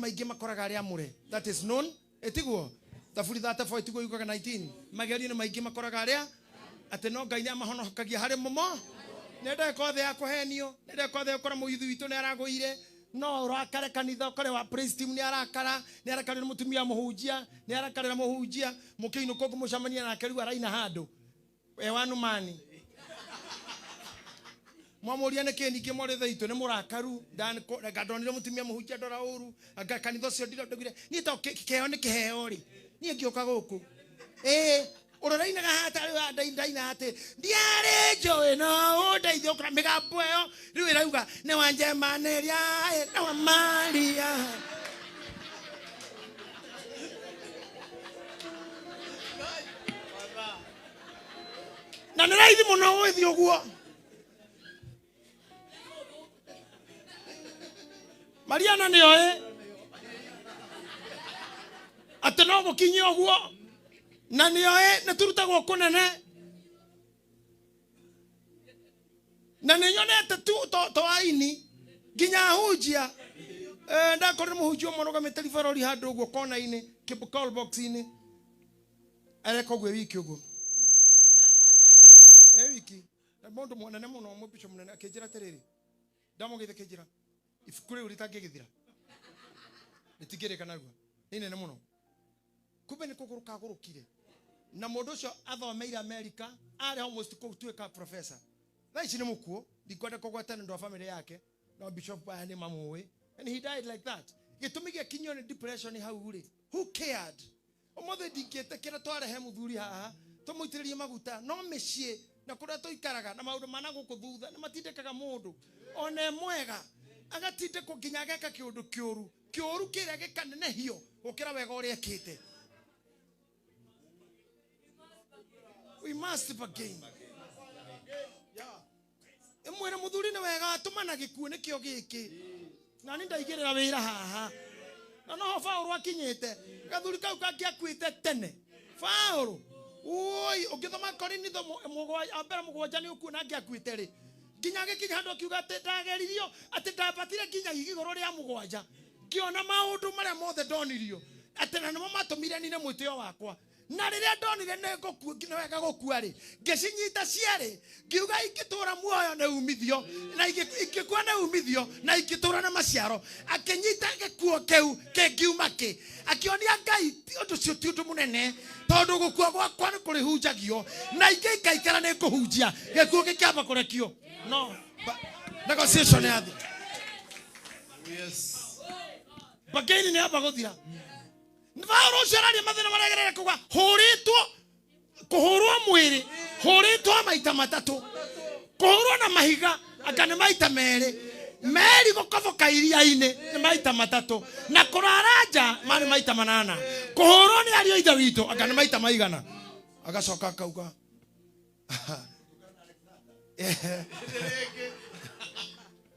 Maingĩ makoraga arĩa amũre. That is known. Ĩtiguo Thaburi 34, ĩtiguo yugaga 19, magerio nĩ maingĩ makoraga arĩa atĩ no Ngai nĩ amahonokagia harĩ mũmo. Nĩ ndagĩka othe ya kũhenio, nĩ ndagĩka othe ya gũkora mũyuthi witũ nĩ aragũire. No ũrakare kanitha, ũkore wa praise team nĩ arakara, nĩ arakarĩra mũtumia mũhunjia, nĩ arakarĩra mũhunjia, mũkĩinũka ũkĩmũcemania nake rĩu araina handũ ewanumani, mwamũria nĩkĩ ningĩ mwarĩ tha itũ nĩ mũrakaru. Nga ndonire mũtumia mũhunjia ndora ũru, anga kanitha ũcio ndira ndugire niĩ to kĩheo nĩ kĩheo rĩ, niĩ ngĩũka gũkũ ĩĩ ũrũrainaga hata rĩu ndaina atĩ ndiarĩ njũĩ no ũndeithie ũkora mĩgambo ĩyo rĩu ĩrauga nĩ wanjemanĩria ĩ, na wa Maria na nĩ raithi mũno gwĩthiĩ ũguo. Mariana nĩ oĩ atĩ no gũkinye ũguo, na nĩ oĩ nĩ turutagwo kũnene, na nĩ nyonete tu to aini nginya ahunjia. Ndakorire mũhunjia ũmwe arũgamĩte ribarori handũ ũguo kona-inĩ, call box-inĩ, areka ũguo e wiki ũguo, e wiki. Na mũndũ mũnene mũno, mũbico mũnene, akĩnjĩra atĩrĩrĩ, ndamũgeithia, akĩnjĩra ibuku rĩu rĩtangĩgĩthira, rĩtingĩrĩka narua, nĩ inene mũno. Kumbe nĩ kũgũrũka agũrũkire. Na mũndũ ũcio athomeire America, arĩ almost gũtuĩka professor. Thaa ici nĩ mũkuũ, ndikwenda kũgweta nĩ ũndũ wa family yake, no bishop aya nĩ mamũĩ. And he died like that. Gĩtũmi gĩakinyio nĩ depression hau rĩ, who cared? Ũmũthĩ ndingĩtĩkĩra twarehe mũthuri haha tũmũitĩrĩrie maguta, no mĩciĩ na kũrĩa tũikaraga na maũndũ ma na gũkũ thutha nĩ matindĩkaga mũndũ ona e mwega agatindĩkwo nginya ageka kĩũndũ kĩũru, kĩũru kĩrĩa gĩkanenehio gũkĩra wega ũrĩa ekĩte. We must bargain. Ĩmwĩre mũthuri nĩ wega atũmana gĩkuũ nĩkĩo gĩkĩ, na nĩ ndaigĩrĩra wĩra haha, na noho Paũlũ akinyĩte. Gathuri kau kangĩakuĩte tene Paũlũ oi, ũngĩthoma Korinitho mbere 7 nĩ ũkuona angĩakuĩte rĩ, nginya agĩkinya handũ akiuga atĩ ndageririo, atĩ ndambatire nginya igũrũ rĩa 7, ngĩona maũndũ marĩa mothe ndonirio, atĩ na nĩmo matũmire nine mwĩtĩo wakwa. Na rĩrĩa ndonire nĩ ngũkua, nĩ wega gũkua rĩ, ngĩcinyita cierĩ, ngiuga ingĩtũra muoyo nĩ umithio, na ingĩkua nĩ umithio, na ingĩtũra nĩ maciaro. Akĩnyita gĩkuo kĩu kĩngiuma kĩ, akĩonia Ngai ti ũndũ ũcio ti ũndũ mũnene, tondũ gũkua gwakwa nĩ kũrĩhunjagio, na ingĩ ikaikara nĩ ngũhunjia. Gĩkuũ gĩkĩamba kũrekio. No negotiation yathi. Yes. Bargain nĩ yamba gũthira. Paũlũ ũcio araria mathĩna marĩa agerere kuga hũrĩtwo, kũhũrwo mwĩrĩ, hũrĩtwo maita matatũ, kũhũrwo na mahiga anga nĩ maita merĩ, meri gũkoboka iria-inĩ nĩ maita matatũ, na kũrara nja marĩ maita manana, kũhũrwo nĩ ariũ a ithe witũ anga nĩ maita maigana. Agacoka akauga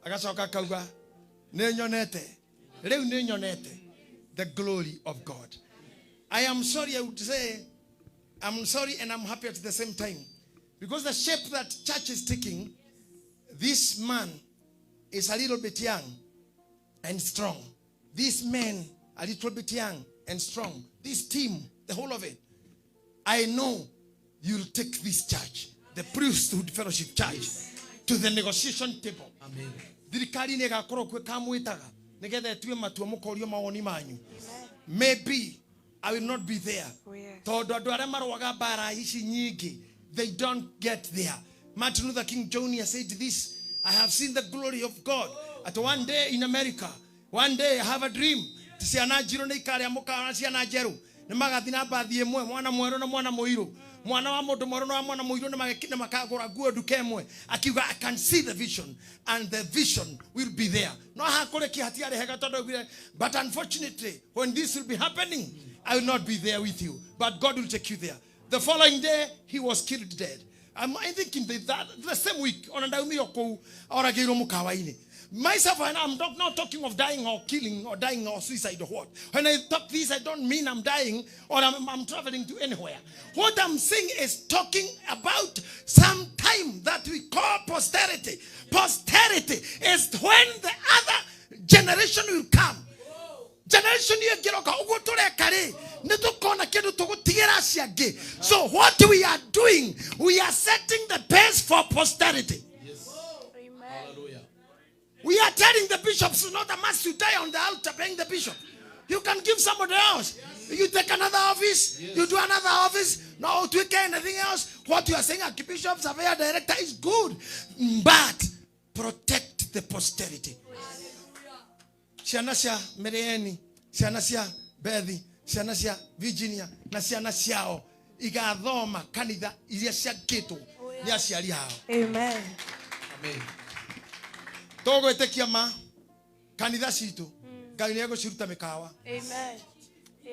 agacoka akauga nĩ nyonete rĩu, nĩ nyonete the glory of God. I am sorry, I would say I'm sorry and I'm happy at the same time, because the shape that church is taking, this man is a little bit young and strong. This man a little bit young and strong. This team, the whole of it, I know you'll take this church, the Priesthood Fellowship Church, to the negotiation table. Amen. Thirikari nĩ ĩgakorwo kuo ĩkamwĩtaga nĩgetha ĩtue matua, mũkorio mawoni manyu. Maybe I will not be there. Oh, yes. Tondũ andũ arĩa marũaga mbara ici nyingĩ, they don't get there. Martin Luther King Jr. said this, I have seen the glory of God. At one day in America, one day I have a dream. Ciana njirũ nĩ ikarĩa mũkawa, ciana njerũ nĩ magathiĩ na mbathi ĩmwe, mwana mwerũ na mwana mũirũ, mwana wa mũndũ mwerũ na wa mwana mũirũ nĩ makagũra nguo nduka ĩmwe. Akiuga I can see the vision and the vision will be there. No hakũrĩkia hatiarĩ hega, tondũ augire, but unfortunately when this will be happening I will not be there with you, but God will take you there. The following day he was killed dead. I think in the same week, ona ndaumire kũu oragĩirwo mũkawa-inĩ. Myself, and I'm not talking of dying or killing or dying or suicide or what. When I talk this, I don't mean I'm dying or I'm traveling to anywhere. What I'm saying is talking about some time that we call posterity. Posterity is when the other generation will come. Generation Generation ĩyo ĩngĩroka ũguo tũreka rĩ, nĩ tũkona kĩndũ tũgũtigĩra acio angĩ. So what we are doing, we are setting the pace for posterity. Amen. Hallelujah. We are telling the bishops, it's not a must you die on the altar paying the bishop. You can give somebody else. You take another office, you do another office, no tweak anything else. What you are saying, Archbishop, Surveyor, Director is good. But protect the posterity. Ciana cia Merieni, ciana cia Bethi, ciana cia Virginia, na ciana ciao igathoma kanitha iria ciakĩtwo nĩ aciari ao. Amen. Amen. Tũgwĩtĩkia ma kanitha citũ Ngai nĩ egũciruta mĩkawa. Amen.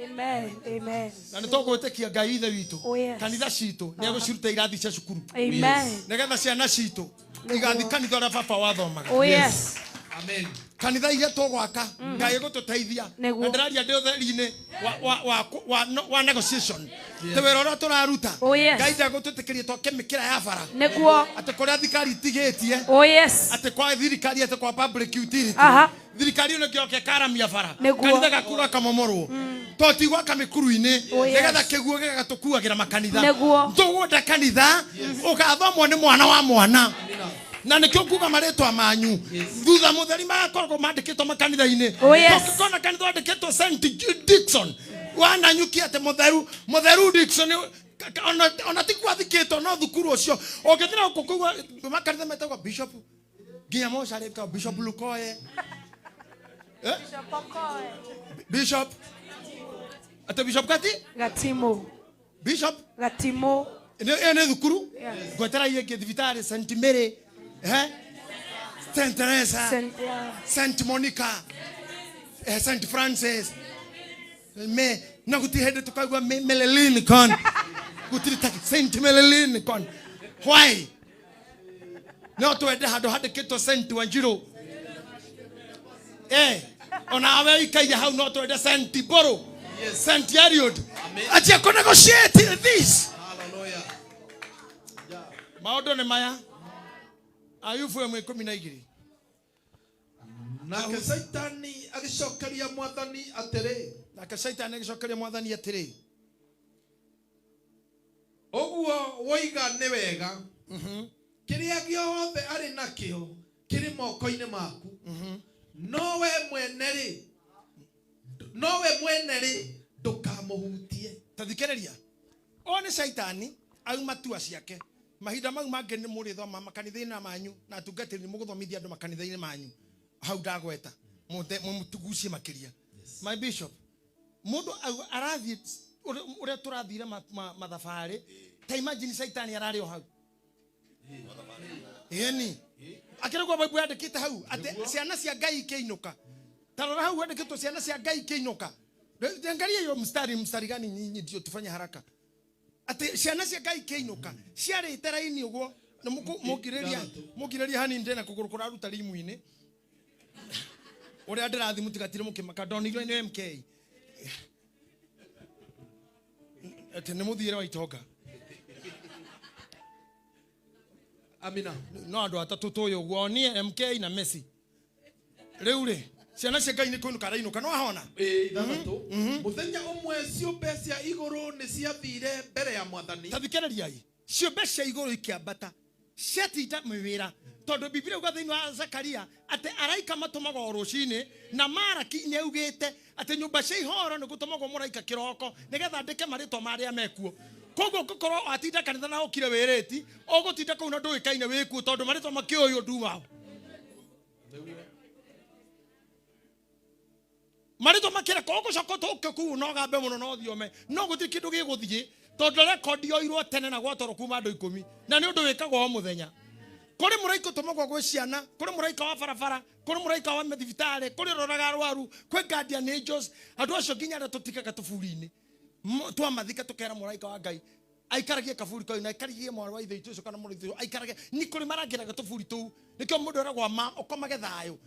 Amen. Amen. Na nĩ tũgwĩtĩkia Ngai ithe witũ. Oh, yes. Kanitha citũ nĩ egũciruta irathi cia cukuru. Amen. Nĩgetha ciana citũ igathiĩ kanitha ũrĩa baba wathomaga. Oh yes. Amen. Kanitha iria tũgwaka Ngai egũtũteithia. Nĩguo. Na ndĩraria ndĩ ũtheri-inĩ wa negotiation. Tĩ wĩra ũrĩa tũraruta. Oh, yes. Ngai ndegũtwĩtĩkĩria twake mĩkĩra ya bara. Nĩguo. Atĩ kũrĩa thirikari itigĩtie. Oh yes. Atĩ kwa thirikari, atĩ kwa public utility. Aha. Thirikari ĩno ĩngĩoka ĩkaramia bara. Nĩguo. Kanitha gaku gakamomorwo. To ti gwaka mĩkuru-inĩ. Oh, yes. Nĩgetha kĩguũ gĩgatũkuagĩra makanitha. Nĩguo. Tũgũnda kanitha ũgathomwo nĩ mwana wa mwana. Na nĩkĩo nguga marĩtwa manyu thutha mũtheri magakoragwo mandĩkĩtwo makanitha-inĩ. Oh, yes. Ũngĩkona kanitha wandĩkĩtwo St. Dixon wananyukia atĩ mũtheru mũtheru Dixon ona ti gwathikĩtwo no thukuru ũcio ũngĩthira gũkũ kũigua makanitha metagwo Bishop nginya mocarĩ ka Bishop Lukoye, Bishop atĩ Bishop kati Gatimo. Bishop Gatimo. Ĩyo nĩ thukuru. Yes. Ngwetera ingĩ thibitarĩ St. Mary, St. Teresa, Saint, yeah. St. Monica, St. Francis. Me na guti hende tukaigua Melelin con. Gutiri taki St. Melelin con. Why? No twende handu handikitwo St. Wanjiru. Ona awe ikaire hau no twende St. Boro. Yes. St. Eliud. Amen. Achia ko negotiate this. Hallelujah. Maundu ni maya. Ayubu 12. Nake Saitani agĩcokeria Mwathani atĩrĩ, Nake Shaitani agĩcokeria Mwathani atĩrĩ, ũguo woiga nĩ wega, kĩrĩa gĩothe arĩ nakĩo kĩrĩ moko-inĩ maku, no we mwene rĩ ndũkamũhutie. Tathikĩrĩria, ũyũ nĩ Shaitani auma tua ciake. Mahinda mau mangĩ nĩ mũrĩthoma makanitha-inĩ manyu na atungatĩri nĩ mũgũthomithia andũ makanitha-inĩ manyu hau ndagweta mũtugucie makĩria. My bishop, mũndũ arathiĩ ũrĩa tũrathire mathabarĩ, ta imagine Shaitani ararĩ o hau ĩni akĩrĩgwo Bible yandĩkĩte hau atĩ ciana cia Ngai ikĩinũka. Ta rora hau handĩkĩtwo ciana cia Ngai ikĩinũka. Angalia hiyo mstari, mstari gani nyinyi ndio tufanye haraka. Atĩ ciana cia Ngai ikĩinũka ciarĩte raini ũguo na mũngirĩria mũngirĩria hanini ndĩna kũgũrũ kũraruta rimu-inĩ ũrĩa ndĩrathiĩ mũtigatire mũkĩmaka ndonirwo nĩ MK atĩ nĩ mũthiĩre wa itonga. Amina. No andũ atatũ tũĩ ũguo niĩ MK na Messi. Rĩu rĩ ciana cia Ngai nĩ kũinũka rainũka no ahona. Ĩĩ, ithathatũ. Mũthenya ũmwe ciũmbe cia igũrũ nĩ ciathire mbere ya Mwathani. Tathikĩrĩriai, ciũmbe cia igũrũ ikĩambata ciatinda mĩwĩra tondũ Biblia uga thĩinĩ wa Zakaria atĩ araika matũmagwo o rũcinĩ na Maraki nĩ augĩte atĩ nyũmba cia ihoro nĩ gũtũmagwo mũraika kĩroko nĩgetha andĩke marĩtwa ma arĩa mekuo. Koguo ũngĩkorwo watinda kanitha na ũkire wĩrĩti ũgũtinda kũu na ndũĩkaine wĩkuo tondũ marĩtwa makĩũĩ ndumao marĩtwa makĩra ũgũcoka ũke kũu no gambe mũno no thiome no gũtirĩ kĩndũ gĩgũthiĩ tondũ rekondi yoirwo tene na gwatwarwo kuma andũ 10 na nĩ ũndũ wĩkagwo o mũthenya. Kũrĩ mũraika ũtũmagwo gwĩ ciana, kũrĩ mũraika wa barabara, kũrĩ mũraika wa mathibitarĩ, kũrĩ ũroraga arwaru, kwĩ guardian angels. Andũ acio nginya arĩa tũtikaga tũburi-inĩ twamathika tũkera mũraika wa Ngai aikaragie kaburi kau na aikaragie mwarĩ wa ithe witũ ũcio kana mũrũ wa ithe witũ aikaragie. Nĩ kũrĩ marangĩraga tũburi tũu nĩkĩo mũndũ eragwo ma ũkomage thayũ.